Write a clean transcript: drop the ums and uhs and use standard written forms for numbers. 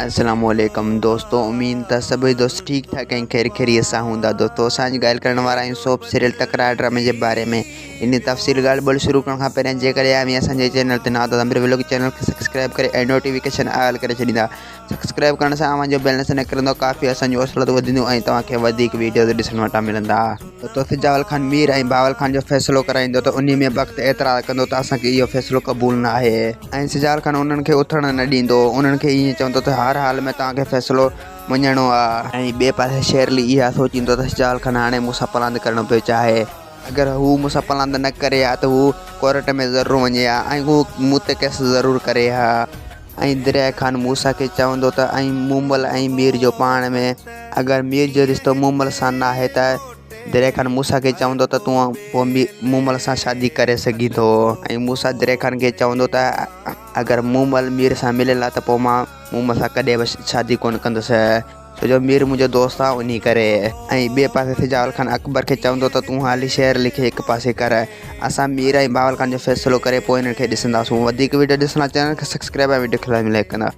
السلام عليڪم دوستو اميد ته سڀئي دوست ٺيڪ ٺاڪ ۽ خير خيريت سان هوندا دوستو اسان اڄ ڳالهه ڪرڻ وارا آهيون سوپ سيريل تڪرار ڊرامي جي باري ۾ ان تفصيل ڳالهه ٻولهه شروع ڪرڻ کان پهريان جيڪڏهن اوهين اسان جي چينل تي نوان ته امير ولاگ چينل کي سبسڪرائب ڪري ۽ نوٽيفڪيشن آل ڪري ڇڏيندا سبسڪرائب ڪرڻ سان اوهان جو بيلنس نه ڪرندو ڪافي اسان جو حوصلو وڌندو ۽ توهان کي وڌيڪ ويڊيوز ڏسڻ وٽان ملندا. ته سجاول خان مير ۽ بهاول خان جو فيصلو ڪرائيندو ته انهي ۾ بخت اعتراض ڪندو ته اسان کي اهو فيصلو قبول نه آهي. ۽ سجاول خان انهن کي اٿڻ نه ڏيندو انهن کي ائين چوندو ته هر حال ۾ توهان کي فيصلو مڃڻو آ. ۽ ٻئي پاسي شيرلي اها سوچيندو ته سجاول خان هاڻي مون سان پلاند ڪرڻ پيو چاهي. اگر هو مون سان پلاند نه ڪري ها ته هو ڪورٽ ۾ ضرور وڃي ها ۽ هو مون تي ڪيس ضرور ڪري ها. ۽ دريا خان موسيٰ کي چوندو ته ۽ مومل ۽ مير جو پاڻ ۾ اگر مير جو رشتو مومل سان ناهي ته دريا خان موسيٰ کي چوندو ته تون پوء مومل سان شادي ڪري سگهين ٿو ۽ موسيٰ دريا خان کي چوندو ته اگر مومل مير سان مليل آهي ته پوء مان مومل سان ڪڏهن به شادي ڪونه ڪندس. ڇو جو مير منهنجو دوست آ انهي ڪري. ۽ ٻئي پاسي سجاول خان اڪبر کي چوندو ته تون حالي شعر لکي هڪ پاسي ڪر اسان مير ۽ بهاول خان جو فيصلو ڪري پوء انهن کي ڏسنداسون وڌيڪ وڊيو ڏسڻ لاء چينل کي سبسڪرائب ۽ وڊيو کي لائڪ ڪندا.